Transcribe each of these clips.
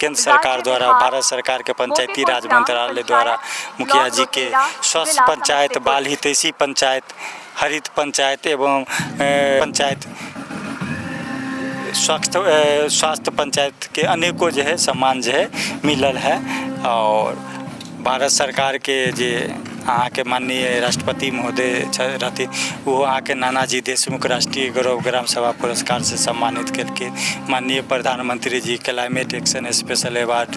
केंद्र सरकार राज्य द्वारा बिहार, भारत सरकार के पंचायती मोतीपुर राज ग्राम मंत्रालय द्वारा पंचायत, मुखिया ब्लॉक जी के रोटेरा, स्वस्थ जिला पंचायत, समस्तीपुर। बाल हितैषी पंचायत, हरित पंचायत एवं पंचायत स्वास्थ्य स्वास्थ्य पंचायत के अनेको जे है सम्मान जे है मिलल है। और भारत सरकार के जे अहाँके माननीय राष्ट्रपति महोदय रहथिन, ओहो अहाँके नानाजी देशमुख राष्ट्रीय गौरव ग्राम सभा पुरस्कार से सम्मानित केलखिन। माननीय प्रधानमंत्री जी क्लाइमेट एक्शन स्पेशल अवार्ड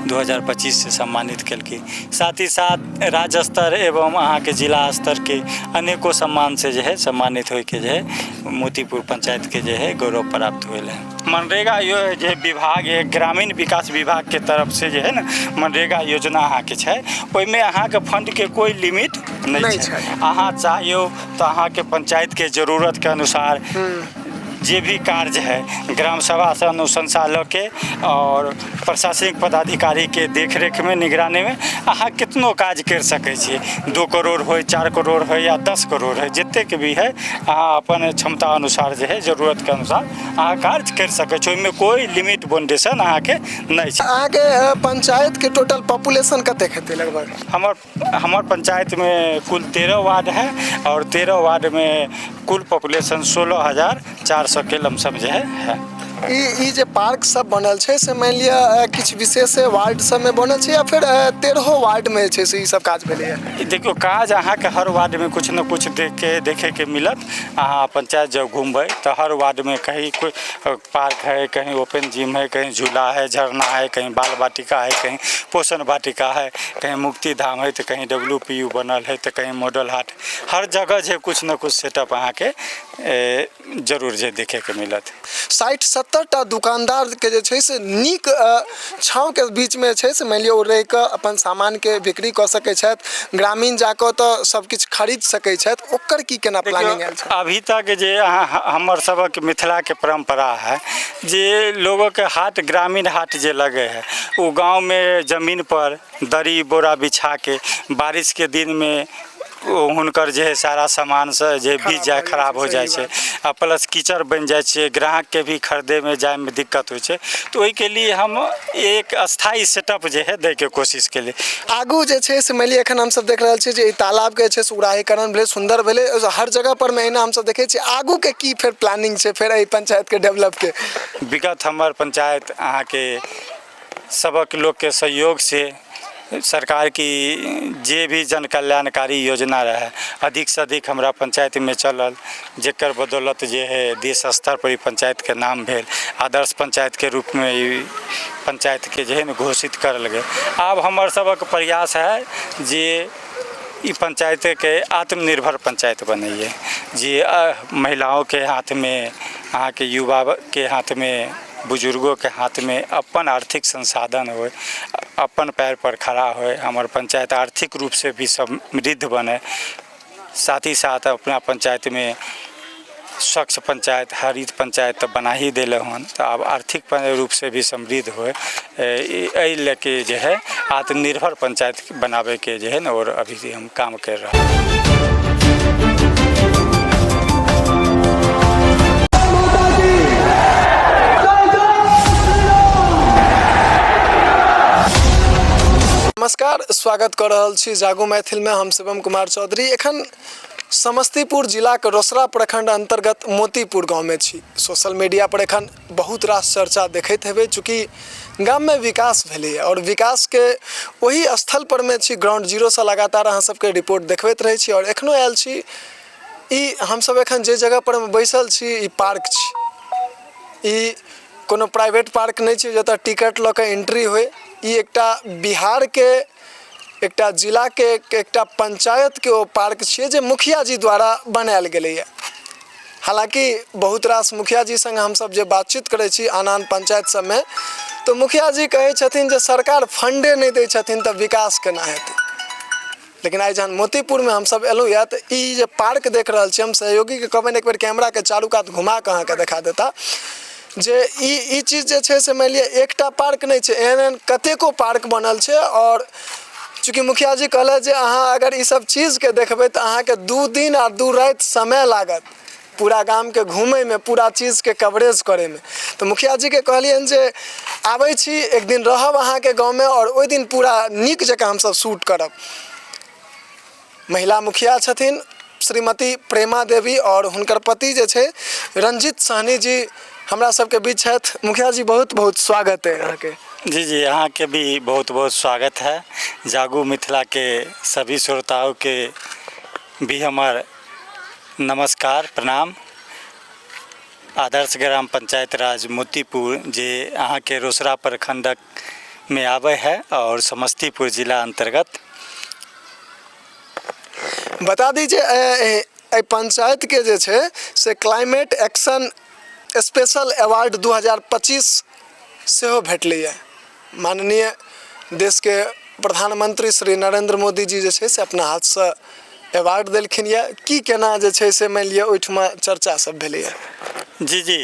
2025 से सम्मानित केलखिन। साथ ही साथ राज्य स्तर एवं अहाँके जिला स्तरके अनेको सम्मान से जे है सम्मानित होइके जे है मोतीपुर पंचायतके जे है गौरव प्राप्त होल है। मनरेगा यो जे विभाग है, ग्रामीण विकास विभाग के तरफ से जे है ने मनरेगा योजना अहाँके छै, ओहिमे अहाँके फंडके कोइ लिमिट नहि छै। अहाँ चाहियो तऽ अहाँके पंचायतके जरूरतके अनुसार जे भी कार्य है ग्राम सभा से अनुशंसा लऽ के और प्रशासनिक पदाधिकारी के देख रेख में, निगरानी में अहाँ कितनो काज कर सकै छी। 2 करोड़ होय, 4 करोड़ होय या 10 करोड़ होय, जतेक भी है अहाँ अपन क्षमता अनुसार जे है जरूरत के अनुसार अहाँ कार्य कर सकै छी। ओहिमे कोइ लिमिट बाउंडेशन अहाँके नहि छै। अहाँके पंचायत के टोटल पॉपुलेशन कतेक हेतै लगभग? हमर पंचायत में कुल 13 वार्ड है और 13 वार्ड में कुल पॉपुलेशन 16,400 के लमसम जे है। ई जे पार्क सब बनल छै से मानि लिअ किछु विशेष वार्ड सबमे बनल छै या फेर 13 वार्ड में छै से ई सब काज भेलैया? देखियौ, काज अहाँके हर वार्ड में कुछ न कुछ देखे के मिलत। अहाँ पंचायत जब घूमबै तऽ हर वार्ड में कहीं कोई पार्क है, कहीं ओपन जिम है, कहीं झूला है, झरना है, कहीं बाल वाटिका है, कहीं पोषण वाटिका है, कहीं मुक्ति धाम है, तऽ कहीं डब्ल्यू पी यू बनल है, तऽ कहीं मॉडल हाट, हर जगह जे कुछ न कुछ सेटअप अहाँके जरूर जे देखेके मिलत। 60-70 टा दुकानदारके जे छै से नीक छाँवके बीचमे छै से मानि लिअ ओ रहिकऽ अपन सामानके बिक्री कऽ सकै छथि, ग्रामीण जाकऽ ओतऽ सब किछु खरीद सकै छथि, ओकर की केना प्लानिंग आयल छै? अभी तक जे अहाँ हमर सबक मिथिलाके परम्परा है जे लोगोके हाट, ग्रामीण हाट जे लगे है ओ गाँवमे जमीन पर दरी बोरा बिछाके बारिशके दिनमे ओ हुनकर जे है सारा सामान से जे भीज जाय, खराब हो जाइ छै आ प्लस कीचड़ बनि जाइ छै, ग्राहकके भी खरीदैमे जाइमे दिक्कत होइ छै। तऽ ओहिके लिए हम एक अस्थायी सेटअप जे है दैके कोशिश केलियै। आगू जे छै से मानि लिअ एखन हमसब देख रहल छियै जे ई तालाबके जे छै से उड़ाहीकरण भेलै, सुन्दर भेलै, हर जगह पर मे एहिना हमसब देखै छियै। आगूके की फेर प्लानिंग छै फेर एहि पंचायतके डेवलपके? विगत हमर पंचायत अहाँके सबक लोकके सहयोग से सरकार की जे भी जन कल्याणकारी योजना रहै अधिक से अधिक हमरा पंचायतमे चलल, जकर बदौलत जे है देश स्तर पर ई पंचायतके नाम भेल, आदर्श पंचायतके रूपमे ई पंचायतके जे है ने घोषित करल गेल। आब हमर सबक प्रयास है जे ई पंचायतके आत्मनिर्भर पंचायत बनैए, जे महिलाओंके हाथमे, अहाँके युवाके हाथमे, बुजुर्गोके हाथमे अपन आर्थिक संसाधन होइ, अपन पैर पर खड़ा होइ, हमर पंचायत आर्थिक रूपसँ भी समृद्ध बनै। साथ ही साथ अपना पंचायतमे स्वच्छ पंचायत, हरित पंचायत तऽ बना ही देले हन, तऽ आब आर्थिक रूपसँ भी समृद्ध होइ, एहि लऽ के जे है आत्मनिर्भर पंचायत बनाबैके जे है ने और अभी हम काम करि रहल। नमस्कार, स्वागत कऽ रहल छी जागू मैथिलमे। हम शिवम कुमार चौधरी एखन समस्तीपुर जिलाके रोसड़ा प्रखंड अंतर्गत मोतीपुर गाँवमे छी। सोशल मीडिया पर एखन बहुत रास चर्चा देखैत हेबै, चूँकि गाममे विकास भेलैए आओर विकासके ओहि स्थल परमे छी। ग्राउंड जीरोसँ लगातार अहाँ सबके रिपोर्ट देखबैत रहै छी आओर एखनो आयल छी। ई हमसब एखन जे जगह पर बैसल छी ई पार्क छी। ई कोनो प्राइवेट पार्क नहि छै जतऽ टिकट लऽ कऽ एंट्री होइ। ई एकटा बिहारके एकटा जिलाके एकटा पंचायतके ओ पार्क छियै जे मुखिया जी द्वारा बनायल गेलैए। हालाँकि बहुत रास मुखिया जी सङ्गे हमसब जे बातचीत करै छी आन आन पंचायत सबमे, तऽ मुखिया जी कहै छथिन जे सरकार फंडे नहि दै छथिन तऽ विकास केना हेतै। लेकिन आइ जहन मोतीपुरमे हमसब एलहुँ यऽ तऽ ई जे पार्क देख रहल छी, हम सहयोगीके कहबनि एक बेर कैमराके चारू कात घुमा कऽ अहाँके देखा देता जे ई चीज जे छै से मानि लिअ एकटा पार्क नहि छै, एहन एहन कतेको पार्क बनल छै। आओर चूँकि मुखिया जी कहलथि जे अहाँ अगर ई सब चीजके देखबै तऽ अहाँके 2 दिन आओर 2 राति समय लागत। पूरा गामके घूमैमे, पूरा चीजके कवरेज करैमे। तऽ मुखिया जीके कहलियनि जे आबै छी, एक दिन रहब अहाँके गाँवमे आओर ओहि दिन पूरा नीक जकाँ हमसभ शूट करब। महिला मुखिया छथिन श्रीमती प्रेमा देवी आओर हुनकर पति जे छै रंजित सहनी जी हमरा सबके बीच छथि। मुखिया जी, बहुत बहुत स्वागत है अहाँके। जी जी, अहाँके भी बहुत बहुत स्वागत है। जागू मिथिला के सभी श्रोताओं के भी हमर नमस्कार, प्रणाम। आदर्श ग्राम पंचायत राज मोतीपुर जे अहाँके रोसड़ा प्रखंडक में आबै है और समस्तीपुर जिला अंतर्गत। बता दी जे एहि पंचायतके जे छै से क्लाइमेट एक्शन स्पेशल अवार्ड 2025 सेहो भेटलैए। माननीय देशके प्रधानमंत्री श्री नरेंद्र मोदी जी जे छै से अपना हाथसँ अवार्ड देलखिन यऽ। की केना जे छै से मानि लिअ ओहिठुमा चर्चा सब भेलैए? जी जी,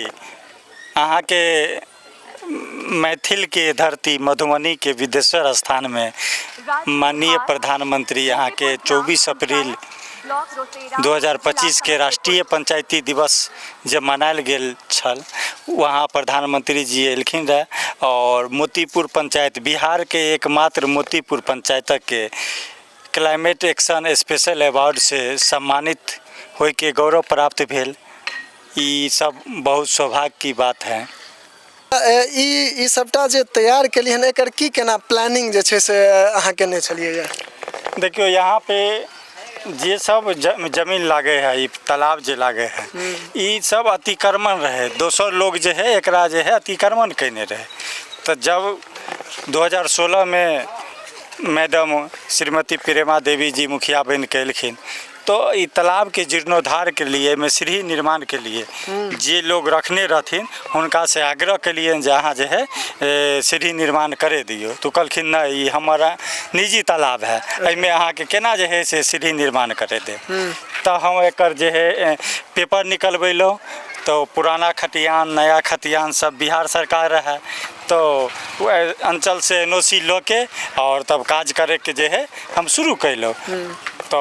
अहाँके मैथिलके धरती मधुबनीके विदेश्वर स्थानमे माननीय प्रधानमंत्री अहाँके 24 अप्रैल 2025 के राष्ट्रीय पंचायती दिवस जे मनायल गेल छल, वहाँ प्रधानमंत्री जी एलखिन रहे और मोतीपुर पंचायत, बिहारके एकमात्र मोतीपुर पंचायतके क्लाइमेट एक्शन स्पेशल अवार्ड से सम्मानित होइके गौरव प्राप्त भेल। ई सब बहुत सौभाग्य की बात है। ई सबटा जे तैयार केलियै हन, एकर की केना प्लानिंग जे छै से अहाँ केने छलियै यऽ? देखियौ, यहाँ पे जे सब जमीन लागे है, ई तालाब जे लागे है, ई सब अतिक्रमण रहे। दोसर लोग जे है एकरा जे है अतिक्रमण केने रहे। तऽ जब 2016 में मैडम श्रीमती प्रेमा देवी जी मुखिया बनि के एलखिन, तो ई तालाब के जीर्णोद्धार के लिए, एहिमे सीढ़ी निर्माण के लिए जे लोग रखने रहथिन हुनका से आग्रह केलियनि जे अहाँ जे है सीढ़ी निर्माण करे दियौ। तो कहलखिन नहि, ई हमर निजी तालाब है, एहिमे अहाँके केना जे है से सीढ़ी निर्माण करे देब। तऽ हम एकर जे है पेपर निकलबेलहुँ, तो पुराना खतियान, नया खतियान सब बिहार सरकार रहै, तो अंचल से एन ओ सी लऽ के और तब काज करैके जे है हम शुरू कयलहुँ। तो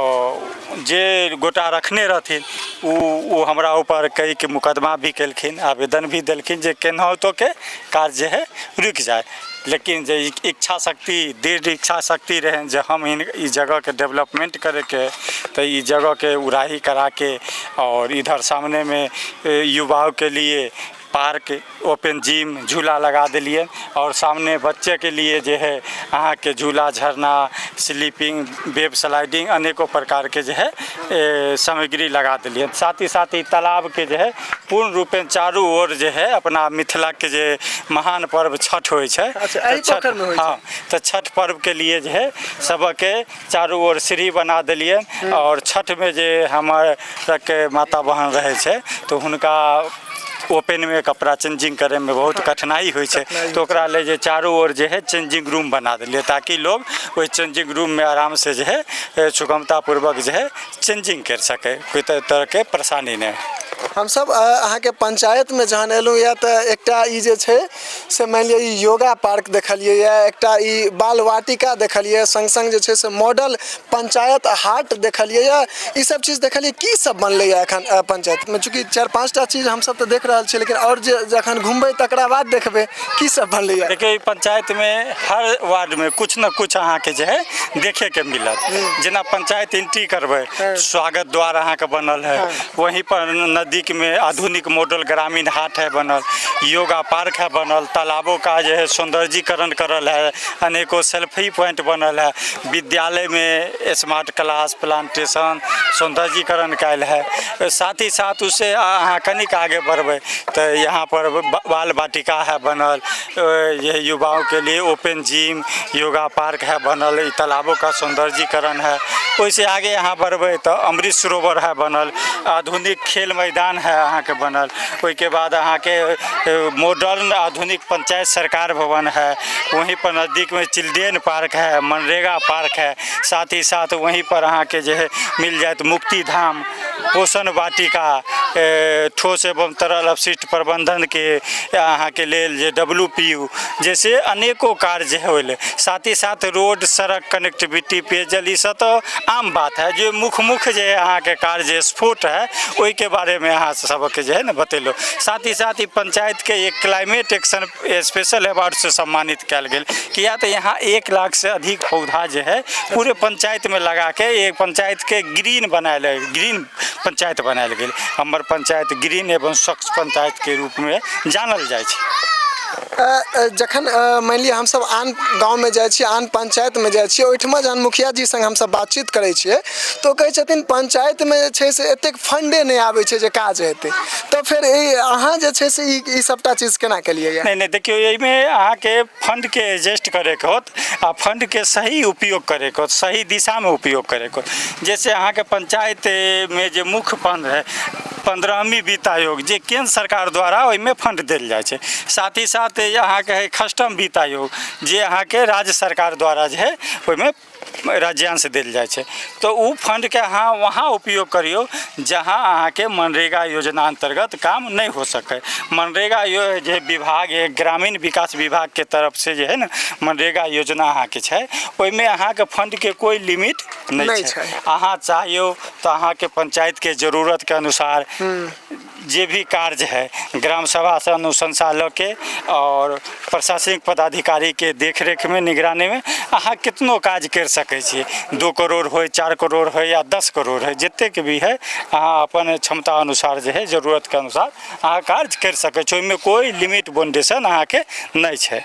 जे गोटा रखने रहथिन ओ हमरा ऊपर कई के मुकदमा भी केलखिन, आवेदन भी देलखिन जे केनाहितो के काज जे है रुकि जाए। लेकिन जे इच्छा शक्ति, दृढ़ इच्छा शक्ति रहनि जे हम ई जगहके डेवलपमेंट करैके, तऽ ई जगहके उड़ाही कराके और इधर सामनेमे युवाओं के लिए पार्क, ओपन जिम, झूला लगा देलियै और सामने बच्चेके लिए जे है अहाँके झूला, झरना, स्लीपिंग, वेब स्लाइडिंग, अनेको प्रकारके जे है सामग्री लगा देलियै। साथ ही साथ ई तालाबके जे है पूर्ण रूपेण चारू ओर जे है अपना मिथिलाके जे महान पर्व छठ होइ छै, एहि तऽ छठ पोखरिमे होइ छै। हँ, तऽ छठ पर्वके लिए जे है सबके चारू ओर सीढ़ी बना देलियै और छठमे जे हमर के माता बहन रहै छै तऽ हुनका ओपनमे कपड़ा चेंजिंग करैमे बहुत कठिनाइ होइ छै, तऽ ओकरा लेल जे चारू ओर जे है चेंजिंग रूम बना देलियै ताकि लोग ओहि चेंजिंग रूममे आरामसँ जे है सुगमतापूर्वक जे है चेंजिंग करि सकै, कोइ तरहके परेशानी नहि। हमसब अहाँके पंचायतमे जहन एलहुँ यऽ तऽ एकटा ई जे छै से मानि लिअ ई योगा पार्क देखलियै यऽ, एकटा ई बाल वाटिका देखलियै, सङ्ग सङ्ग जे छै से मॉडल पंचायत हाट देखलियै यऽ, ई सब चीज देखलियै। की सब बनलै यऽ एखन पंचायतमे? चूँकि चारि पाँचटा चीज हमसब तऽ देख रहल छियै, लेकिन आओर जे जखन घुमबै तकरा बाद देखबै की सब बनलै यऽ। देखियौ, ई पंचायतमे हर वार्डमे किछु ने किछु अहाँके जे है देखैके मिलत। जेना पंचायत एंट्री करबै, स्वागत द्वार अहाँके बनल है, वहीं पर नजदीकमे आधुनिक मॉडल ग्रामीण हाट है बनल, योगा पार्क है बनल, तालाबों का जे है सौंदर्यीकरण करल है, अनेको सेल्फी पॉइंट बनल है, विद्यालयमे स्मार्ट क्लास, प्लांटेशन, सौंदर्यीकरण कयल है। साथ ही साथ उसे अहाँ कनिक आगे बढ़बै तऽ यहाँ पर बाल वाटिका है बनल, ये युवाओं के लिए ओपन जिम, योगा पार्क है बनल, ई तालाबों का सौंदर्यीकरण है। ओहिसँ आगे अहाँ बढ़बै तऽ अमृत सरोवर है बनल, आधुनिक खेल मैदान है अहाँके बनल। ओहिके बाद अहाँके मॉडर्न आधुनिक पंचायत सरकार भवन है, वहीं पर नजदीकमे चिल्ड्रेन पार्क है, मनरेगा पार्क है। साथ ही साथ वहीं पर अहाँके जे है मिल जायत मुक्ति धाम। पोषण वाटिका, ठोस एवं तरल अपशिष्ट प्रबंधनके अहाँके लेल जे WPU जैसे अनेको कार्य जे होलै। साथ ही साथ रोड सड़क कनेक्टिविटी, पेयजल, ई सब तऽ आम बात है। जे मुख्य मुख्य जे अहाँके कार्य जे स्फोट है, ओहिके बारेमे अहाँ सबके जे है ने बतेलहुँ। साथ ही साथ ई पंचायतके एक क्लाइमेट एक्शन स्पेशल अवार्डसँ सम्मानित कयल गेल, किया तऽ यहाँ 1 लाखसँ अधिक पौधा जे है पूरे पंचायतमे लगाके एक पंचायतके ग्रीन बनायल, ग्रीन पंचायत बनायल गेल। हमर पंचायत ग्रीन एवं स्वच्छ पंचायतके रूपमे जानल जाइ छै। जखन मानि लिअ हमसभ आन गाँवमे जाइ छियै, आन पंचायतमे जाइ छियै, ओहिठमा जहन मुखिया जी सङ्ग हमसभ बातचीत करै छियै तऽ ओ कहै छथिन पंचायतमे जे छै से एतेक फंडे नहि आबै छै जे काज हेतै। तऽ फेर ई अहाँ जे छै से ई सभटा चीज केना केलियै? नहि नहि, देखियौ, एहिमे अहाँके फंडके एडजस्ट करैके होत आ फंडके सही उपयोग करैके होत, सही दिशामे उपयोग करैके होत। जैसे अहाँके पंचायतमे जे मुख्य फंड है, 15वीं वित्त आयोग, जे केंद्र सरकार द्वारा ओहिमे फंड देल जाइ छै। साथ ही साथ अहाँके है खष्टम वित्त आयोग, जे अहाँके राज्य सरकार द्वारा जे है ओहिमे राज्यांश देल जाइ छै। तऽ ओ फंडके अहाँ वहाँ उपयोग करियौ जहाँ अहाँके मनरेगा योजना अन्तर्गत काम नहि हो सकै। मनरेगा यो जे विभाग है, ग्रामीण विकास विभागके तरफसँ जे है ने मनरेगा योजना अहाँके छै, ओहिमे अहाँके फंडके कोइ लिमिट नहि छै। अहाँ चाहियौ तऽ अहाँके पंचायतके जरूरतके अनुसार जे भी कार्य है, ग्राम सभासँ अनुशंसा लऽ के आओर प्रशासनिक पदाधिकारीके देख रेखमे, निगरानीमे अहाँ कितनो काज करि सकै छी। 2 करोड़ होइ, 4 करोड़ होइ या 10 करोड़ होइ, जतेक भी है, अहाँ अपन क्षमता अनुसार जे है, जरूरतके अनुसार अहाँ कार्य करि सकै छी। ओहिमे कोइ लिमिट बाउंडेशन अहाँके नहि छै।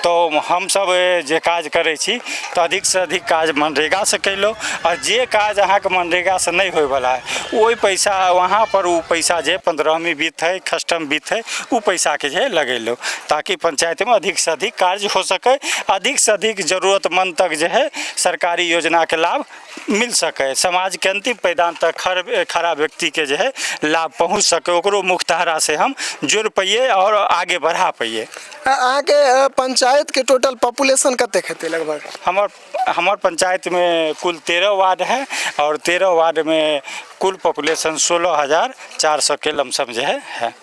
तऽ हमसभ जे काज करै छी तऽ अधिकसँ अधिक काज मनरेगासँ कयलहुँ, आओर जे काज अहाँके मनरेगासँ नहि होइवला हइ, ओहि पैसा वहाँपर ओ पैसा जे 15वीं वित्त हइ, खष्टम वित्त हइ, ओ पैसाके जे लगेलहुँ, ताकि पञ्चायतमे अधिकसँ अधिक कार्य हो सकै, अधिकसँ अधिक जरूरतमन्द तक जे हइ सरकारी योजनाके लाभ मिल सकै, समाजके अन्तिम पायदान तक खड़ा व्यक्तिके जे हइ लाभ पहुँच सकै, ओकरो मुख्यधारासँ हम जोड़ि पइए आओर आगे बढ़ा पइए। अहाँके पंचायतके टोटल पॉपुलेशन कतेक हेतै लगभग? हमर पंचायतमे कुल 13 वार्ड है आओर 13 वार्डमे कुल पॉपुलेशन 16,400 के लमसम जे है।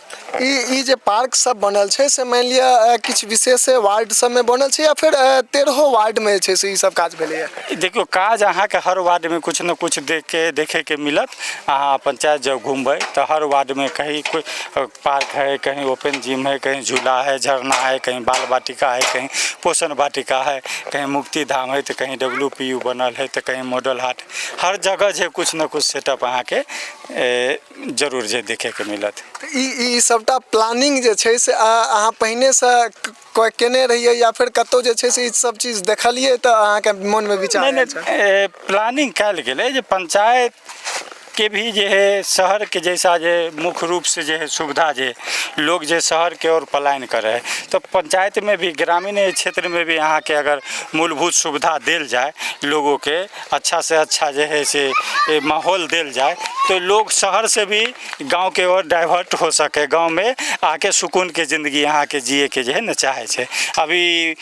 ई जे पार्क सब बनल छै से मानि लिअ किछु विशेष वार्ड सबमे बनल छै या फेर 13 वार्डमे जे छै से ई सब काज भेलैए? देखियौ, काज अहाँके हर वार्डमे किछु ने किछु देखैके मिलत। अहाँ पंचायत जब घुमबै तऽ हर वार्डमे कहीं कोइ पार्क है, कहीं ओपन जिम है, कहीं झूला है, झरना है, कहीं बाल वाटिका है, कहीं पोषण वाटिका है, कहीं मुक्ति धाम है, तऽ कहीं WPU बनल है, तऽ कहीं मॉडल हाट। हर जगह जे किछु ने किछु सेटअप अहाँके जरूर जे देखैके मिलत। ई सबटा प्लानिंग जे छै से अहाँ पहिनेसँ केने रहियै या फेर कतहु जे छै से ई सब चीज देखलियै तऽ अहाँके मोनमे विचार नहि नहि, प्लानिंग कयल गेलै जे पंचायत के भी जे है शहरके जैसा जे मुख्य रूपसँ जे है सुविधा, जे लोग जे शहरके ओर पलायन करै है, तऽ पंचायतमे भी, ग्रामीण क्षेत्रमे भी अहाँके अगर मूलभूत सुविधा देल जाय, लोगोके अच्छा से अच्छा जे है से माहौल देल जाय, तो लोग शहर से भी गाँवके ओर डाइवर्ट हो सके, गाँवमे आके सुकूनके जिन्दगी अहाँके जियैके जे है ने चाहै छै। अभी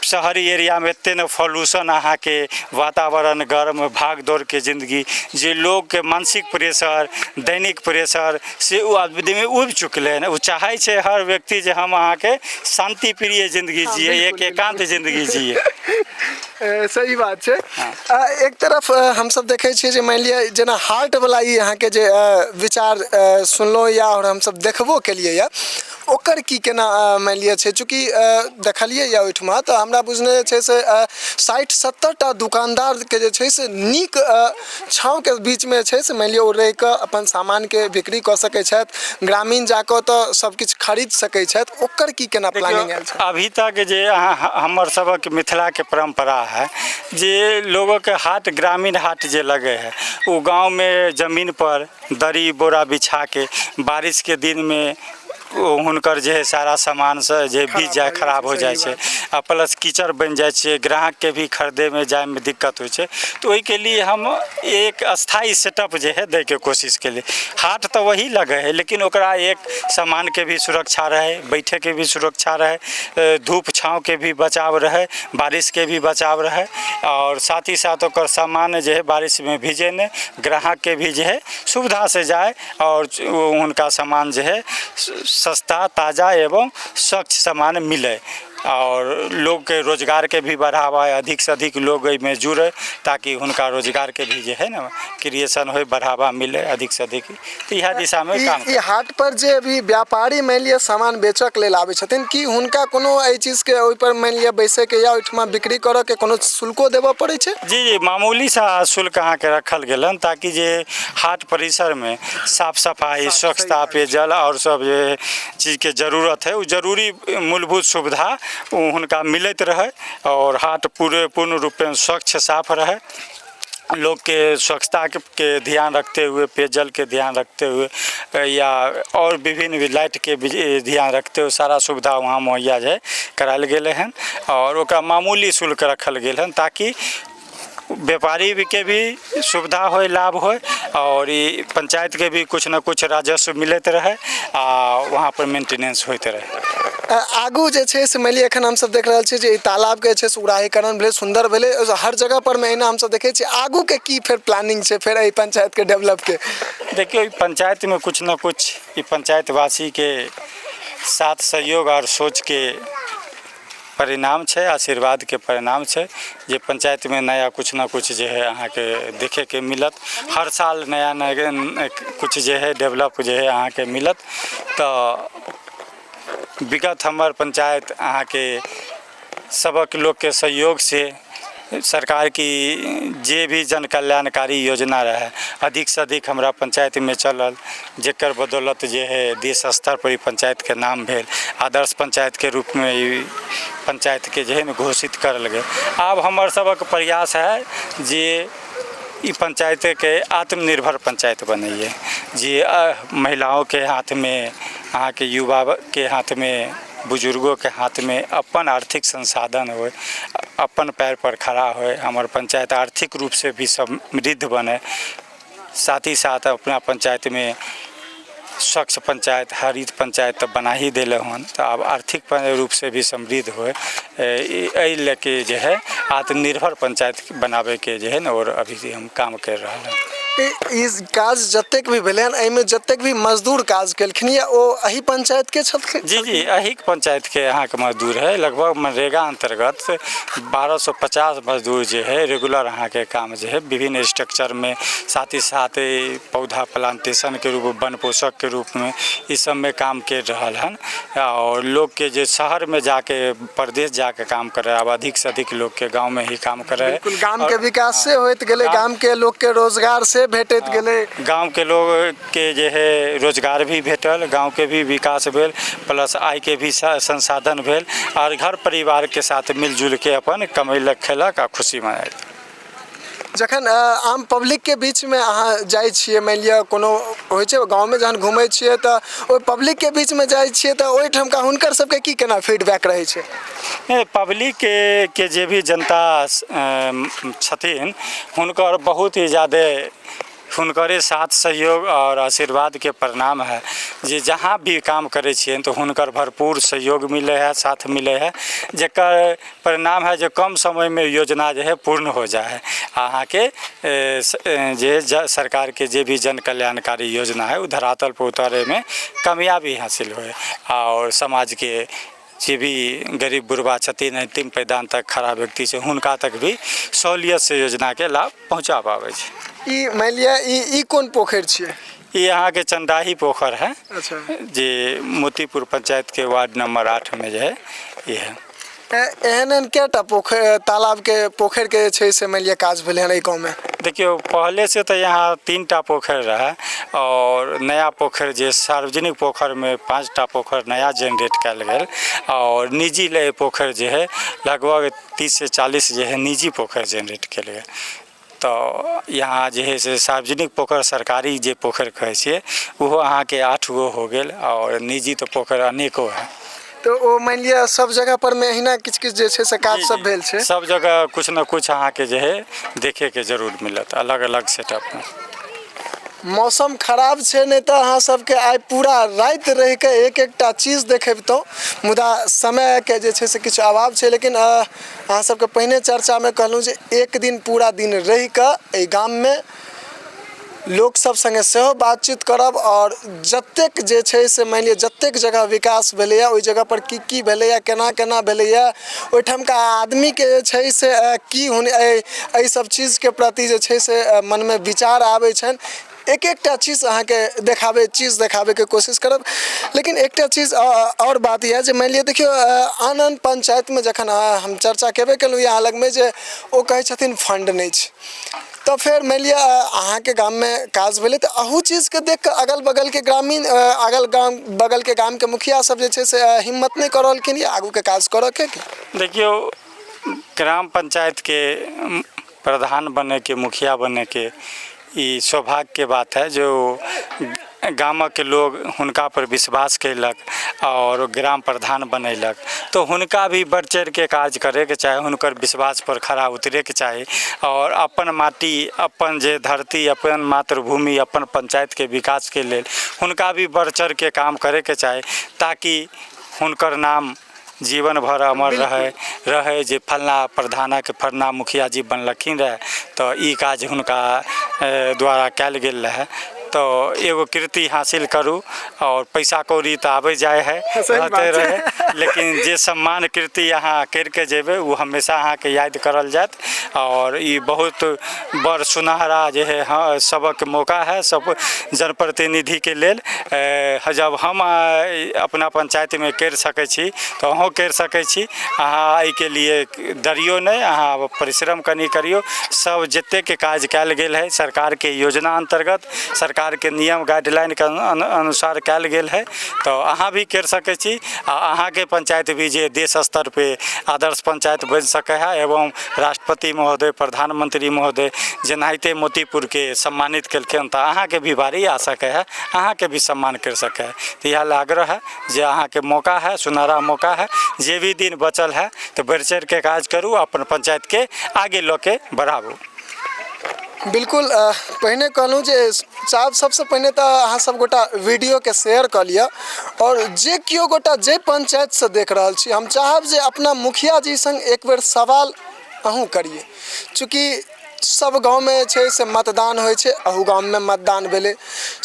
शहरी एरियामे एते ने पॉल्यूशन, अहाँके वातावरण गर्म, भाग दौड़के जिन्दगी, जे लोकके मानसिक प्रेशर, दैनिक प्रेशर से ओ आदमी उबि चुकलै हन। ओ चाहै छै हर व्यक्ति जे हम अहाँके शान्ति प्रिय जिन्दगी जियै, एक एकान्त जिन्दगी जियै। सही बात छै। एक तरफ हमसब देखै छियै जे मानि लिअ जेना हार्टवला ई अहाँके जे विचार सुनलहुँ या आओर हमसब देखबो केलियै यऽ, ओकर की केना मानि लिअ छै? चूँकि देखलियै यऽ ओहिठमा तऽ हमरा बुझने जे छै से 60-70 टा दोकानदारके जे छै से नीक छाँवके बीचमे छै से मानि लिअ ओ रहिकऽ अपन सामानके बिक्री कऽ सकै छथि, ग्रामीण जाकऽ ओतऽ सब किछु खरीद सकै छथि, ओकर की केना प्लानिंग आयल छै? अभी तक जे अहाँ हमर सबक मिथिलाके परम्परा है जे लोगोके हाट, ग्रामीण हाट जे लगे है, ओ गाँवमे जमीन पर दरी बोरा बिछाके बारिशके दिनमे हुनकर जे है सारा सामान से जे भीज जाइ, खराब हो जाइ छै आ प्लस कीचड़ बनि जाइ छै, ग्राहकके भी खरीदैमे जाइमे दिक्कत होइ छै। तऽ ओहिके लिए हम एक अस्थायी सेटअप जे है दैके कोशिश केलियै। हाट तऽ वही लगै है, लेकिन ओकरा एक सामानके भी सुरक्षा रहै, बैठेके भी सुरक्षा रहै, धूप छाँवके भी बचाव रहै, बारिशके भी बचाव रहै आओर साथ ही साथ ओकर सामान जे है बारिशमे भीजै नहि, ग्राहकके भी जे है सुविधासँ जाय आओर हुनका सामान जे है सस्ता, ताजा एवं स्वच्छ सामान मिलै आओर लोकके रोजगारके भी बढ़ावा, अधिकसँ अधिक लोग एहिमे जुड़ै ताकि हुनका रोजगारके भी जे है ने क्रिएशन होइ, बढ़ावा मिलै अधिकसँ अधिक। तऽ इएह दिशामे काम। ई हाट पर जे अभी व्यापारी मानि लिअ सामान बेचऽके लेल आबै छथिन, कि हुनका कोनो एहि चीजके ओहिपर मानि लिअ बैसैके या ओहिठमा बिक्री करऽके कोनो शुल्को देबऽ पड़ै छै? जी जी, मामूली सा शुल्क अहाँके रखल गेल हन ताकि जे हाट परिसरमे साफ सफाइ, स्वच्छता, पेयजल आओर सब जे चीजके जरूरत है, ओ जरूरी मूलभूत सुविधा ओ हुनका मिलैत रहै आओर हाट पूरे पूर्ण रूपेण स्वच्छ साफ रहै। लोकके स्वच्छताके ध्यान रखते हुए, पेयजलके ध्यान रखते हुए या आओर विभिन्न भी लाइटके भी ध्यान रखते हुए सारा सुविधा वहाँ मुहैया जे करायल गेलै हन आओर ओकरा मामूली शुल्क रखल गेल हन ताकि व्यापारीके भी सुविधा होइ, लाभ होइ आओर ई पंचायतके भी किछु ने किछु राजस्व मिलैत रहै आ वहाँपर मेंटेनेंस होइत रहै। आगू जे छै से मानि लिअ एखन हमसब देख रहल छियै जे ई तालाबके जे छै से उड़ाहीकरण भेलै, सुन्दर भेलै, हर जगह पर मे एहिना हमसब देखै छियै। आगूके की फेर प्लानिंग छै फेर एहि पंचायतके डेवलपके? देखियौ, ई पंचायतमे किछु ने किछु ई पंचायतवासीके साथ सहयोग आओर सोचके परिणाम छै, आशीर्वादके परिणाम छै जे पंचायतमे नया किछु ने किछु जे है अहाँके देखैके मिलत। हर साल नया नया किछु जे है डेवलप जे है अहाँके मिलत। तऽ विगत हमर पंचायत अहाँके सबक लोकके सहयोगसँ सरकार की जे भी जन कल्याणकारी योजना रहै, अधिकसँ अधिक हमरा पंचायतमे चलल, जकर बदौलत जे है देश स्तरपर ई पंचायतके नाम भेल। आदर्श पंचायतके रूपमे ई पंचायतके जे है ने घोषित करल गेल। आब हमर सबक प्रयास है जे ई पंचायतके आत्मनिर्भर पंचायत बनैए, जे महिलाओंके हाथमे, अहाँके युवाके हाथमे, बुजुर्गोके हाथमे अपन आर्थिक संसाधन होइ, अपन पयरपर खड़ा होइ, हमर पंचायत आर्थिक रूपसँ भी समृद्ध बनै। साथ ही साथ अपना पंचायतमे स्वच्छ पंचायत, हरित पंचायत तऽ बना ही देले हन, तऽ आब आर्थिक रूपसँ भी समृद्ध होइ, एहि लऽ कऽ जे हइ आत्मनिर्भर पंचायत बनाबैके जे हइ ने आओर अभी हम काम करि रहल हन। ई काज जतेक भी भेलै हन, एहिमे जतेक भी मजदूर काज केलखिन या ओ एहि पंचायतके छलखिन? जी जी, एही पंचायतके अहाँके मजदूर है। लगभग मनरेगा अन्तर्गत 1250 मजदूर जे है रेगुलर अहाँके काम जे है विभिन्न स्ट्रक्चरमे, साथ ही साथ पौधा प्लांटेशनके रूप, वन पोषकके रूपमे ई सबमे काम करि रहल हन। आओर लोकके जे शहरमे जाके, परदेश जाके काम करै, आब अधिकसँ अधिक लोकके गाँवमे ही काम करै है। बिल्कुल, गामके विकास से होइत गेलै, गामके लोकके रोजगार से भेटैत गेलै। गाँवके लोकके जे है रोजगार भी भेटल, गाँवके भी विकास भेल, प्लस आयके भी संसाधन भेल आओर घर परिवारके साथ मिलजुलके अपन कमेलक, खेलक आ खुशी मनेलक। जखन आम पब्लिकके बीचमे अहाँ जाइ छियै, मानि लिअ कोनो होइ छै गाँवमे जहन घुमै छियै तऽ ओहि पब्लिकके बीचमे जाइ छियै तऽ ओहिठामका हुनकर सबके की केना फीडबैक रहै छै? नहि, पब्लिकके जे भी जनता छथिन, हुनकर बहुत ही जादे हुनकरे साथ सहयोग आओर आशीर्वादके परिणाम है जे जहाँ भी काम करै छियनि तऽ हुनकर भरपूर सहयोग मिलै है, साथ मिलै है, जकर परिणाम है जे कम समयमे योजना जे है पूर्ण हो जाइ है। अहाँके जे सरकारके जे भी जन कल्याणकारी योजना है, ओ धरातलपर उतारैमे कामयाबी हासिल होइ आओर समाजके जे भी गरीब गुरबा छथिन, अन्तिम पायदान तक खड़ा व्यक्ति छै, हुनका तक भी सहूलियतसँ योजनाके लाभ पहुँचा पाबै छै। ई मानि लिअ ई कोन पोखरि छियै? ई अहाँके चंदाही पोखरि है। जे मोतीपुर पंचायतके वार्ड नंबर 8 मे जे है ई है। एहन एहन कएटा पोखरि, तालाबके, पोखरिके जे छै से मानि लिअ काज भेलै हन एहि गाँवमे? देखियौ, पहले से तऽ यहाँ 3 टा पोखरि रहै आओर नया पोखरि जे सार्वजनिक पोखरिमे 5 टा पोखरि नया जेनरेट कयल गेल आओर निजी ले पोखरि जे है लगभग 30 से 40 जे है निजी पोखरि जेनरेट कयल गेल। तऽ यहाँ जे हइ से सार्वजनिक पोखरि, सरकारी जे पोखरि कहै छियै, ओहो अहाँके 8 गो हो गेल आओर निजी तऽ पोखरि अनेको हइ। तऽ ओ मानि लिअ सब जगह पर मे अहिना किछु किछु जे छै से काज सब भेल छै? सब जगह किछु ने किछु अहाँके जे हइ देखैके जरूर मिलत, अलग अलग सेटअपमे। मौसम खराब छै, नहि तऽ अहाँ सबके आइ पूरा राति रहिके एक एकटा चीज देखेबतहुँ, मुदा समयके जे छै से किछु अभाव छै। लेकिन अहाँ सबके पहिने चर्चामे कहलहुँ जे एक दिन पूरा दिन रहिकऽ एहि गाममे लोक सब सङ्गे सेहो बातचीत करब आओर जतेक जे छै से मानि लिअ जतेक जगह विकास भेलैए, ओहि जगहपर की की भेलैए, केना केना भेलैए, ओहिठामका आदमीके जे छै से की हुन एहि सब चीजके प्रति जे छै से मनमे विचार आबै छनि, एक एकटा चीज अहाँके देखाबै, चीज देखाबैके कोशिश करब। लेकिन एकटा चीज आओर बात यऽ जे मानि लिअ देखियौ, आन आन पञ्चायतमे जखन हम चर्चा केबे केलहुँ अहाँ लगमे जे ओ कहै छथिन फण्ड नहि छै, तऽ फेर मानि लिअ अहाँके गाममे काज भेलै तऽ अहू चीजके देख कऽ अगल बगलके ग्रामीण, अगल गाम बगलके गामके मुखिया सब जे छै से हिम्मत नहि कऽ रहलखिन यऽ आगूके काज करऽके? देखियौ, ग्राम पंचायतके प्रधान बनैके, मुखिया बनैके ई सौभाग्यके बात है जो गामक लोग हुनका पर विश्वास कयलक आओर ग्राम प्रधान बनेलक, तऽ हुनका भी बढ़ि चढ़िके काज करैके चाही, हुनकर विश्वासपर खरा उतरैके चाही आओर अपन माटी, अपन जे धरती, अपन मातृभूमि, अपन पञ्चायतके विकासके लेल हुनका भी बढ़ि चढ़िके काम करैके चाही, ताकि हुनकर नाम जीवन भर अमर रहै जे फलना प्रधानक, फलना मुखिया जी बनलखिन रहए तऽ ई काज हुनका द्वारा कयल गेल रहए। तऽ एगो कृति हासिल करू आओर पैसा कौड़ी तऽ आबै जाइ हइ, रहते रहै, लेकिन जे सम्मान कृति अहाँ करिके जेबै ओ हमेशा अहाँके याद करल जायत। आओर ई बहुत बड़ सुनहरा जे हइ हँ सबक मौका हइ सब जनप्रतिनिधिके लेल। जब हम अपना पञ्चायतमे करि सकै छी तऽ अहूँ करि सकै छी। अहाँ एहिके लिए डरियौ नहि, अहाँ परिश्रम कनि करियौ। सब जतेक काज कयल गेल हइ सरकारके योजना अन्तर्गत, सरकारके नियम गाइडलाइनके अनुसार कयल गेल हइ, तऽ अहाँ भी करि सकै छी आ अहाँके पञ्चायत भी जे देश स्तर पे आदर्श पञ्चायत बनि सकै है। एवं राष्ट्रपति महोदय, प्रधानमंत्री महोदय जेनाहिते मोतीपुरके सम्मानित केलखिन, तऽ अहाँके भी बारी आ सकै है, अहाँके भी सम्मान करि सकै है। तऽ इएह लए आग्रह है जे अहाँके मौका है, सुनहरा मौका है, जे भी दिन बचल है तऽ बढ़ि चढ़िके काज करू, अपन पञ्चायतके आगे लऽ के बढ़ाबू। बिल्कुल, पहिने कहलहुँ जे चाहब सबसँ पहिने तऽ अहाँ सब गोटा वीडियोके शेयर कऽ लिअ आओर जे केओ गोटा जाहि पञ्चायतसँ देख रहल छी, हम चाहब जे अपना मुखिया जी सङ्ग एक बेर सवाल अहूँ करियै। चूँकि सब गाँवमे जे छै से मतदान होइ छै, अहू गाममे मतदान भेलै।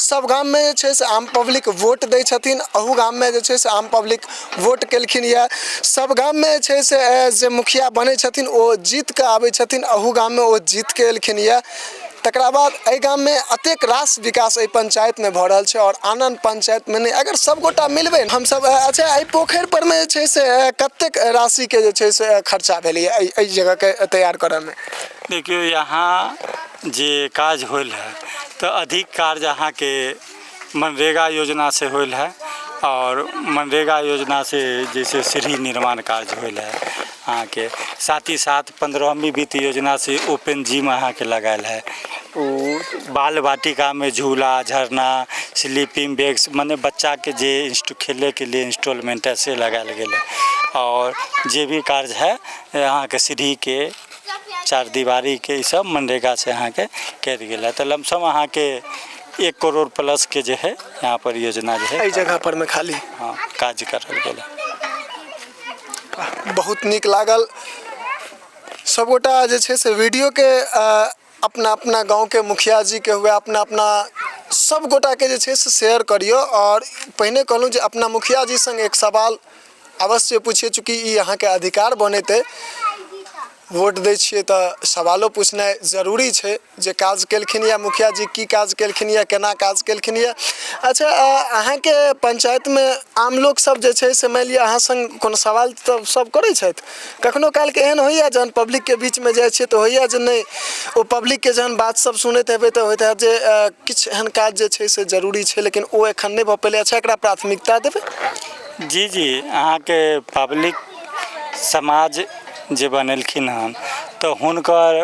सब गाममे जे छै से आम पब्लिक वोट दै छथिन, अहू गाममे जे छै से आम पब्लिक वोट केलखिन यऽ। सब गाममे जे छै से जे मुखिया बनै छथिन ओ जीत कऽ आबै छथिन, अहू गाममे ओ जीत कऽ एलखिन यऽ। तकरा बाद एहि गाममे एतेक रास विकास एहि पञ्चायतमे भऽ रहल छै आओर आन आन पञ्चायतमे नहि, अगर सभगोटा मिलबै हमसभ। अच्छा, एहि पोखरि परमे जे छै से कतेक राशिके जे छै से खर्चा भेलैए एहि जगहके तैयार करऽमे? देखियौ, यहाँ जे काज होल है तऽ अधिक कार्य अहाँके मनरेगा योजनासँ होल है आओर मनरेगा योजनासँ जैसे सीढ़ी निर्माण कार्य होल है अहाँके, साथ ही साथ 15वीं वित्त योजनासँ ओपन जिम अहाँके लगायल है, ओ बाल वाटिकामे झूला, झरना, स्लीपिंग बैग्स, मने बच्चाके जे खेलैके लिए इंस्टॉलमेंट है से लगायल गेल है। आओर जे भी कार्य है अहाँके सीढ़ीके, चार दीवारीके, ई सब मनरेगासँ अहाँके कयल गेल है। तऽ लमसम अहाँके 1 करोड़ प्लसके जे है यहाँ पर योजना जे है एहि जगह पर मे खाली? हाँ, काज करल गेल है। बहुत नीक लागल। सभगोटा जे छै से वीडियोके अपना अपना गाँवके मुखिया जीके हुए, अपना अपना सब गोटाके जे छै से शेयर करियौ। आओर पहिने कहलहुँ जे अपना मुखिया जी सङ्ग एक सवाल अवश्य पुछियै, चूँकि ई अहाँके अधिकार बनैत अइ। वोट दै छियै तऽ सवालो पूछनाइ जरूरी छै जे काज केलखिन या मुखिया जी की काज केलखिन या केना काज केलखिन या। अच्छा, अहाँके पञ्चायतमे आम लोक सब जे छै से मानि लिअ अहाँ सङ्ग कोनो सवाल तऽ सब करै छथि? कखनो कालके एहन होइए जहन पब्लिकके बीचमे जाइ छियै तऽ होइए जे नहि, ओ पब्लिकके जहन बात सब सुनैत हेबै तऽ होइत हैत जे किछु एहन काज जे छै से जरूरी छै, लेकिन ओ एखन नहि भऽ पेलै, अच्छा एकरा प्राथमिकता देबै? जी, अहाँके पब्लिक समाज जे बनेलखिन हन तऽ हुनकर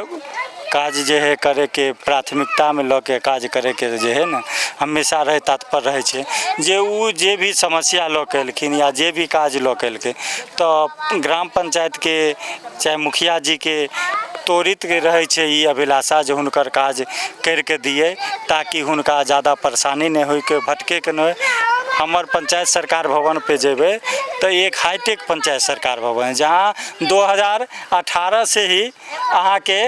काज जे हइ करैके प्राथमिकतामे लऽ के काज करैके जे हइ ने हमेशा रहै तत्पर रहै छै जे ओ जे भी समस्या लऽ के एलखिन या जे भी काज लऽ के एलखिन तऽ ग्राम पञ्चायतके चाहे मुखिया जीके त्वरित रहै छै ई अभिलाषा जे हुनकर काज करिके दियै ताकि हुनका जादा परेशानी नहि होइके भटकैके नहि हमर पञ्चायत सरकार भवनपर जेबै तऽ एक हाईटेक पञ्चायत सरकार भवन है जहाँ 2018 से ही अहाँके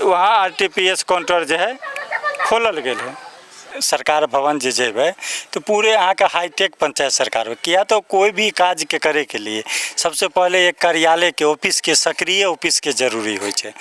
वहाँ RTPS counter जे है खोलल गेल है। सरकार भवन जे जेबै तऽ पूरे अहाँके हाईटेक पंचायत सरकार हो किया तऽ कोइ भी काजके करैके लिए सबसँ पहिले एक कार्यालयके ऑफिसके सक्रिय ऑफिसके जरूरी होइ छै।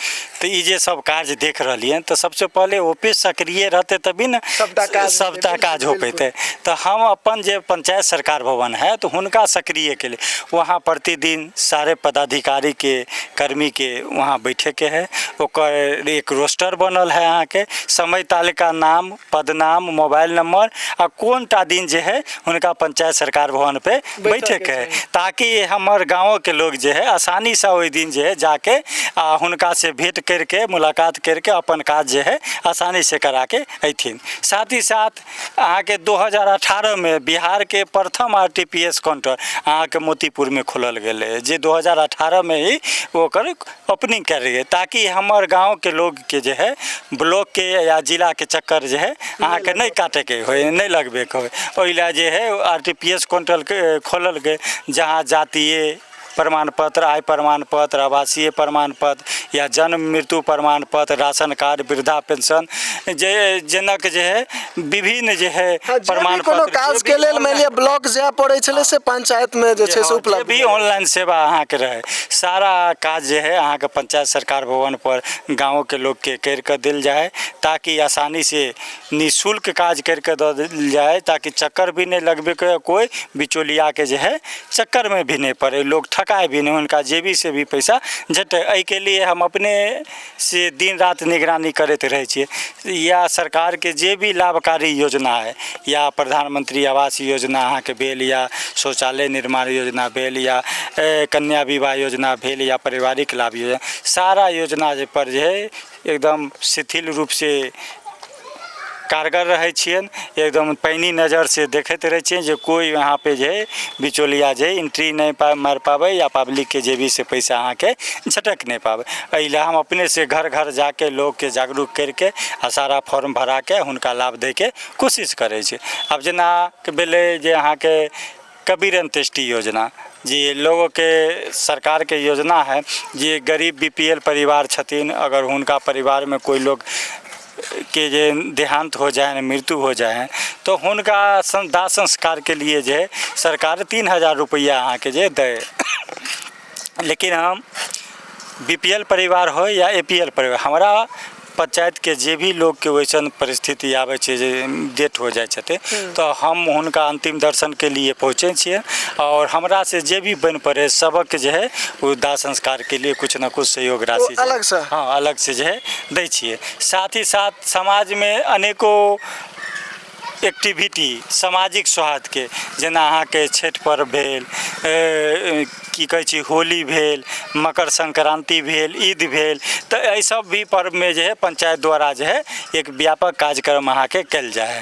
तऽ ई जे सब काज देख रहलियै तऽ सबसँ पहिले ऑफिस सक्रिय रहतै तभी ने सबटा काज सबटा हेतै, काज हो बिल्कुल। पेतै। तऽ हम अपन जे पंचायत सरकार भवन है तऽ हुनका सक्रियके लिए वहाँ प्रतिदिन सारे पदाधिकारीके कर्मीके वहाँ बैठेके है। ओकर एक रोस्टर बनल है, अहाँके समय तालिका, नाम, पदनाम, मोबाइल नंबर आ कोनटा दिन जे है हुनका पंचायत सरकार भवन पे बैठेके है, ताकि हमर गाँवके लोग जे है आसानीसँ ओहि दिन जे है जाके आ हुनका से भेंट करके मुलाकात करके अपन काज जे है आसानी से कराके अयथिन। साथ ही साथ अहाँके 2018 मे बिहारके प्रथम RTPS counter अहाँके मोतीपुरमे खोलल गेलै, जे 2018 मे ही ओकर ओपनिंग कयल गेलै, ताकि हमर गाँवके लोगके जे है ब्लॉकके या जिलाके चक्कर जे है अहाँके नहि काटैके होइ, नहि लगबैके होइ। ओहि लए जे है RTPS काउंटरके खोलल गेल, जहाँ जातीय प्रमाण पत्र, आय प्रमाण पत्र, आवासीय प्रमाण पत्र या जन्म मृत्यु प्रमाण पत्र, राशन कार्ड, वृद्धा पेंशन जे जनक जे है विभिन्न जे है हाँ, जे भी प्रमाण कोनो पत्र काज जे के भी लेल मानि लिअ ब्लॉक जाय पड़ै छलै से पंचायत मे जे छै से जे उपलब्ध भी ऑनलाइन सेवा अहाँके रहै सारा काज जे है अहाँके पंचायत सरकार भवन पर गाँवके लोकके करि कऽ देल जाइ है, ताकि आसानी से निःशुल्क काज करि कऽ दऽ देल जाइ है, ताकि चक्कर भी नहि लगबैके कोइ बिचौलियाके जे है चक्करमे भी नहि पड़ै, लोग ठकाय भी नहि, हुनका जेबी से भी पैसा झटै। एहिके लिए हम अपने से दिन राति निगरानी करैत रहै छियै। या सरकारके जे भी लाभकारी योजना है, या प्रधानमंत्री आवास योजना अहाँके भेल, या शौचालय निर्माण योजना भेल, या कन्या विवाह योजना भेल, या पारिवारिक लाभ योजना, सारा योजना जे पर जे है एकदम शिथिल रूपसँ कारगर रहै छियनि, एकदम पैनी नजरसँ देखैत रहै छियनि जे कोइ यहाँ पे जे है बिचौलिया जे एंट्री नहि मारि पाबै या पब्लिकके जेबीसँ पैसा अहाँके झटक नहि पाबै। एहि लए हम अपनेसँ घर घर जाके लोकके जागरूक करिके आ सारा फॉर्म भराके हुनका लाभ दैके कोशिश करै छी। आब जेना भेलै जे अहाँके कबीर अंत्येष्टि योजना जे लोगोके सरकारके योजना है, जे गरीब BPL परिवार छथिन, अगर हुनका परिवारमे कोइ लोग के जे देहांत हो जाए है, मृत्यु हो जाए है, तऽ हुनका दाह संस्कारके लिए जे है सरकार 3000 रुपैआ अहाँके जे दै। लेकिन हम BPL परिवार होइ या APL परिवार, हमरा पंचायतके जे भी लोकके वैसन परिस्थिति आबै छै जे डेथ हो जाइ छथिन तऽ हम हुनका अन्तिम दर्शनके लिए पहुँचै छियै और हमरा से जे भी बनि पड़ै सबक जे है ओ दाह संस्कारके लिए किछु ने किछु सहयोग राशि जे- अलगसँ? हँ, अलग से जे है दै छियै। साथ ही साथ समाजमे अनेको एक्टिविटी सामाजिक सौहार्दके, जेना अहाँके छठि पर्व भेल, की कहै छै होली भेल, मकर संक्रान्ति भेल, ईद भेल, तऽ एहि सब भी पर्वमे जे हइ पंचायत द्वारा जे हइ एक व्यापक कार्यक्रम अहाँके कयल जाइ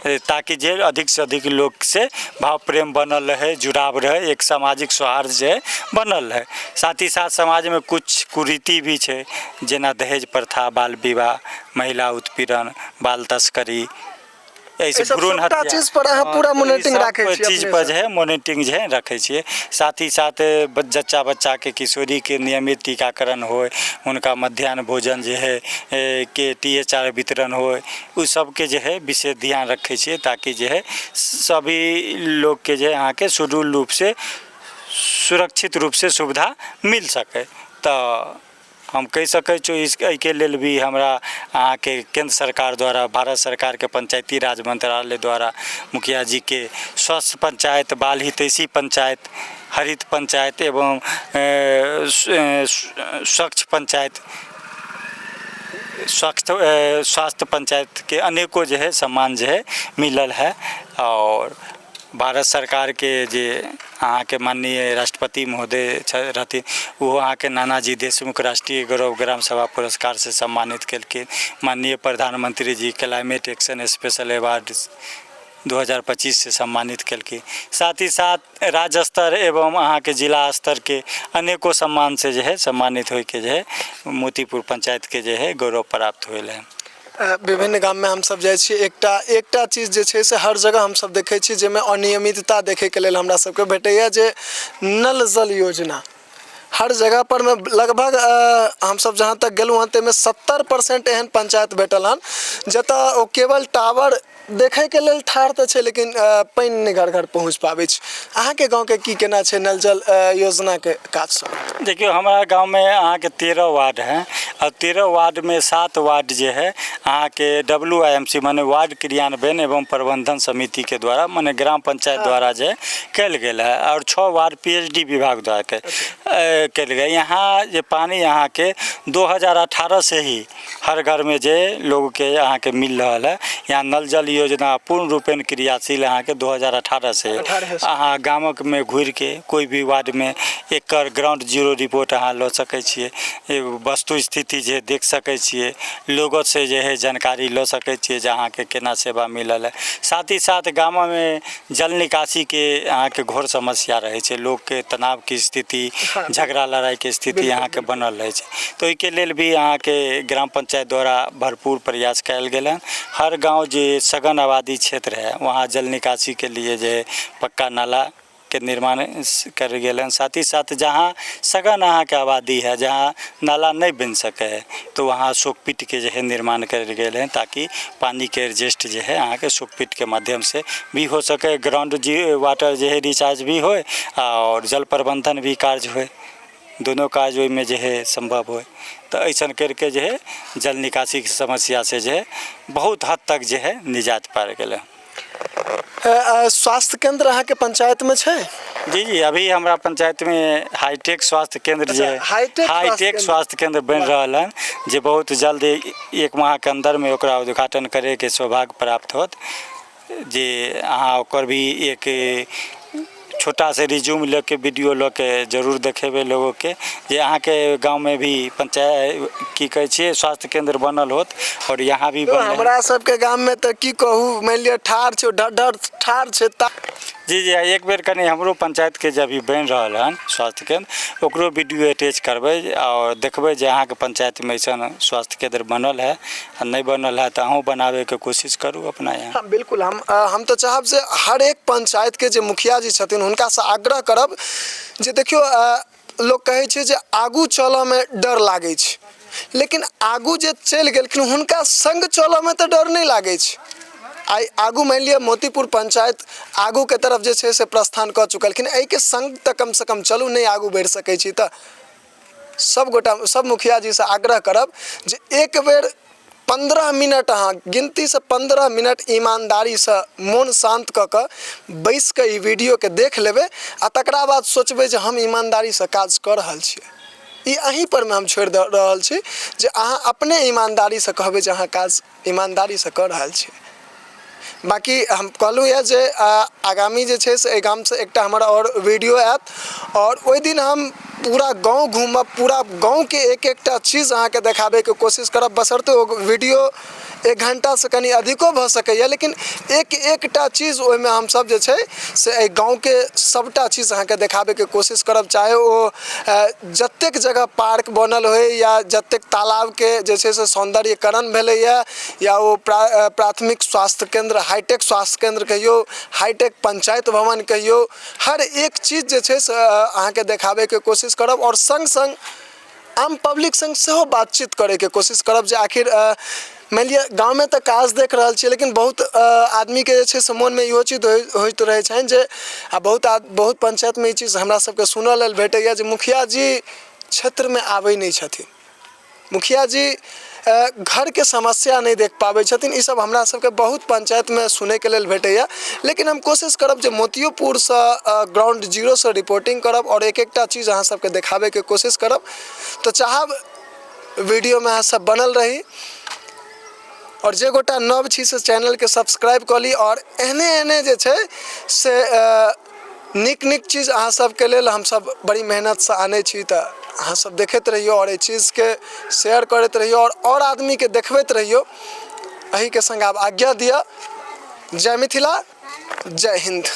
हइ, ताकि जे अधिकसँ अधिक लोकसँ भाव प्रेम बनल रहै, जुड़ाव रहै, एक सामाजिक सौहार्द जे हइ बनल रहै। साथ ही साथ समाजमे किछु कुरीति भी छै, जेना दहेज प्रथा, बाल विवाह, महिला उत्पीड़न, बाल तस्करी, एहिसँ एहि सब भ्रूण सबटा हत्या। चीज पर अहाँ पूरा हँ, तऽ ई मोनिटरिंग सब राखै छियै चीज पर अपनेसँ? जे है मोनिटरिंग जे है रखै छियै। साथ ही साथ बच्चा बच्चाके किशोरीके नियमित टीकाकरण होइ, हुनका मध्याह्न भोजन जे है के THR वितरण होइ, ओ सबके जे है विशेष ध्यान रखै छियै, ताकि जे है सभी लोकके जे अहाँके सुडौल रूपसँ सुरक्षित रूपसँ सुविधा मिल सकै। तऽ हम कहि सकै छी एहिके लेल भी हमरा अहाँके केन्द्र सरकार द्वारा, भारत सरकारके पंचायती राज मंत्रालय द्वारा मुखिया जीके स्वस्थ पंचायत, बाल हितैषी पंचायत, हरित पंचायत एवं स्वच्छ पंचायत, स्वच्छ स्वास्थ्य पंचायतके अनेको जे हइ सम्मान जे हइ मिलल हइ। आओर भारत सरकारके जे अहाँके माननीय राष्ट्रपति महोदय रहथिन, ओहो अहाँके नानाजी देशमुख राष्ट्रीय गौरव ग्राम सभा पुरस्कारसँ सम्मानित केलखिन। माननीय प्रधानमंत्री जी क्लाइमेट एक्शन स्पेशल अवार्ड 2025 से सम्मानित केलखिन। साथ ही साथ राज्य स्तर एवं अहाँके जिला स्तरके अनेको सम्मानसँ जे हइ सम्मानित होइके जे हइ मोतीपुर पंचायतके जे हइ गौरव प्राप्त होइल हँ। विभिन्न गाममे हमसभ जाइ छी, एकटा एकटा चीज जे छै से हर जगह हमसभ देखै छी, जाहिमे अनियमितता देखैके लेल हमरा सभके भेटैए, जे नल जल योजना हर जगह पर मे लगभग हमसभ जहाँ तक गेलहुँ हँ, ताहिमे 70% एहन पंचायत भेटल हन जतऽ ओ केवल टावर देखैके लेल ठाढ़ तऽ छै, लेकिन पानि नहि घर घर पहुँच पाबै छै। अहाँके गाँवके की केना छै नल जल योजनाके काज सब? देखियौ, हमरा गाँवमे अहाँके 13 वार्ड है आओर 13 वार्डमे 7 वार्ड जे है अहाँके WIMC, माने वार्ड क्रियान्वयन एवं प्रबंधन समितिके द्वारा, माने ग्राम पंचायत द्वारा जे कयल गेल है, आओर 6 वार्ड PhD विभाग द्वारा कयल गेल। यहाँ जे पानि अहाँके 2018 से ही हर घरमे जे लोगके अहाँके मिल रहल है। यहाँ नल जल योजना पूर्ण रूपेण क्रियाशील अहाँके 2018 से। अहाँ गामकमे घुरिके कोइ भी वार्डमे एकर ग्राउंड जीरो रिपोर्ट अहाँ लऽ सकै छियै, एगो वस्तु स्थिति जे देख सकै छियै, लोगोसँ जे है जानकारी लऽ सकै छियै जे अहाँके केना सेवा मिलल है। साथ ही साथ गाममे जल निकासीके अहाँके घोर समस्या रहै छै, लोकके तनावके स्थिति, झगड़ा लड़ाइके स्थिति अहाँके बनल रहै छै, तऽ ओहिके लेल भी अहाँके ग्राम पंचायत द्वारा भरपूर प्रयास कयल गेल हन। हर गाँव जे सघन आबादी क्षेत्र है, वहाँ जल निकासीके लिए जे है पक्का नालाके निर्माण कयल गेल हन। साथ ही साथ जहाँ सघन अहाँके आबादी है, जहाँ नाला नहि बनि सकै है, तऽ वहाँ सोकपिटके जे है निर्माण कयल गेल हन, ताकि पानिके एडजस्ट जे है अहाँके सोकपिटके माध्यमसँ भी हो सकै, ग्राउंड जी वाटर जे है रिचार्ज भी होइ आओर जल प्रबंधन भी कार्य होइ, दुनू काज ओहिमे जे है सम्भव होइ। तऽ अइसन करिके जे है जल निकासीके समस्यासँ जे है बहुत हद तक जे है निजात पायल गेलै। स्वास्थ्य केंद्र अहाँके पंचायतमे छै? जी जी, अभी हमरा पंचायतमे हाईटेक स्वास्थ्य केंद्र जे है, हाईटेक स्वास्थ्य केंद्र बनि रहल हन, जे बहुत जल्द एक माहके अन्दरमे ओकरा उद्घाटन करैके सौभाग्य प्राप्त होत, जे अहाँ ओकर भी एक छोटा से रिज्यूम लऽ के, वीडियो लऽ के जरूर देखेबै लोगोके, जे अहाँके गाँवमे भी पंचायत की कहै छियै स्वास्थ्य केंद्र बनल होत आओर यहाँ भी बनल। हमरा सबके गाममे तऽ की कहू, मानि लिअ ठाढ़ छै, ढर ढर ठाढ़ छै। जी जी, एक बेर कनि हमरो पंचायतके जे अभी बनि रहल हन स्वास्थ्य केंद्र, ओकरो वीडियो अटैच करबै आओर देखबै जे अहाँके पंचायतमे अइसन स्वास्थ्य केंद्र बनल है आ नहि बनल है, तऽ अहूँ बनाबैके कोशिश करू अपना यहाँ। हँ बिल्कुल, हम तऽ चाहब जे हर एक पंचायतके जे मुखिया जी छथिन, हुनकासँ आग्रह करब जे देखियौ, लोक कहै छै जे आगू चलऽमे डर लागै छै, लेकिन आगू जे चलि गेलखिन हुनका सङ्ग चलऽमे तऽ डर नहि लागै छै। आइ आगू मानि लिअ मोतीपुर पंचायत आगूके तरफ जे छै से प्रस्थान कऽ चुकलखिन, एहिके सङ्ग तऽ कमसँ कम चलू, नहि आगू बढ़ि सकै छी तऽ। सब गोटा सब मुखिया जीसँ आग्रह करब जे एक बेर 15 मिनट अहाँ गिनतीसँ 15 मिनट ईमानदारीसँ मोन शान्त कऽ कऽ बैसि कऽ ई वीडियोके देख लेबै आ तकरा बाद सोचबै जे हम ईमानदारीसँ काज कऽ रहल छियै। ई अहीँपरमे हम छोड़ि दऽ रहल छी जे अहाँ अपने ईमानदारीसँ कहबै जे अहाँ काज ईमानदारीसँ कऽ रहल छियै। बाँकी हम कहलहुँ यऽ जे आगामी जे छै से एहि गामसँ एकटा हमर आओर वीडियो आयत आओर ओहि दिन हम पूरा गाँव घूमब, पूरा गाँवके एक एकटा चीज अहाँके देखाबैके कोशिश करब, बशर्ते ओ वीडियो एक घण्टासँ कनि अधिको भऽ सकैए, लेकिन एक एकटा चीज ओहिमे हमसभ जे छै से एहि गाँवके सभटा चीज अहाँके देखाबैके कोशिश करब, चाहे ओ जतेक जगह पार्क बनल होइ या जतेक तालाबके जे छै से सौन्दर्यकरण भेलैए या ओ प्राथमिक स्वास्थ्य केन्द्र, हाईटेक स्वास्थ्य केन्द्र कहियौ, हाईटेक पंचायत भवन कहियौ, हर एक चीज जे छै से अहाँके देखाबैके कोशिश करब आओर सङ्ग सङ्ग आम पब्लिक सङ्ग सेहो बातचीत करैके कोशिश करब जे आखिर मानि लिअ गाँवमे तऽ काज देख रहल छियै, लेकिन बहुत आदमीके जे छै से मोनमे इहो चीज होइत रहै छनि जे आ बहुत पंचायतमे ई चीज हमरा सबके सुनऽ लेल भेटैए जे मुखिया जी क्षेत्रमे आबै नहि छथिन, मुखिया जी घरके समस्या नहि देख पाबै छथिन। ई सब हमरा सबके बहुत पंचायतमे सुनैके लेल भेटैए, लेकिन हम कोशिश करब जे मोतियोपुरसँ ग्राउंड जीरोसँ रिपोर्टिंग करब आओर एक एकटा चीज अहाँ सबके देखाबैके कोशिश करब। तऽ चाहब वीडियोमे अहाँ सब बनल रही। आओर जे गोटा नव छी से चैनलके सब्सक्राइब कऽ ली आओर एहने एहने जे छै से नीक नीक चीज अहाँ सबके लेल हमसब बड़ी मेहनतसँ आनै छी तऽ अहाँ सब देखैत रहियौ आओर एहि चीजके शेयर करैत रहियौ आओर आओर आदमीके देखबैत रहियौ एहिके सङ्ग आब आज्ञा दिअ जय मिथिला जय हिन्द।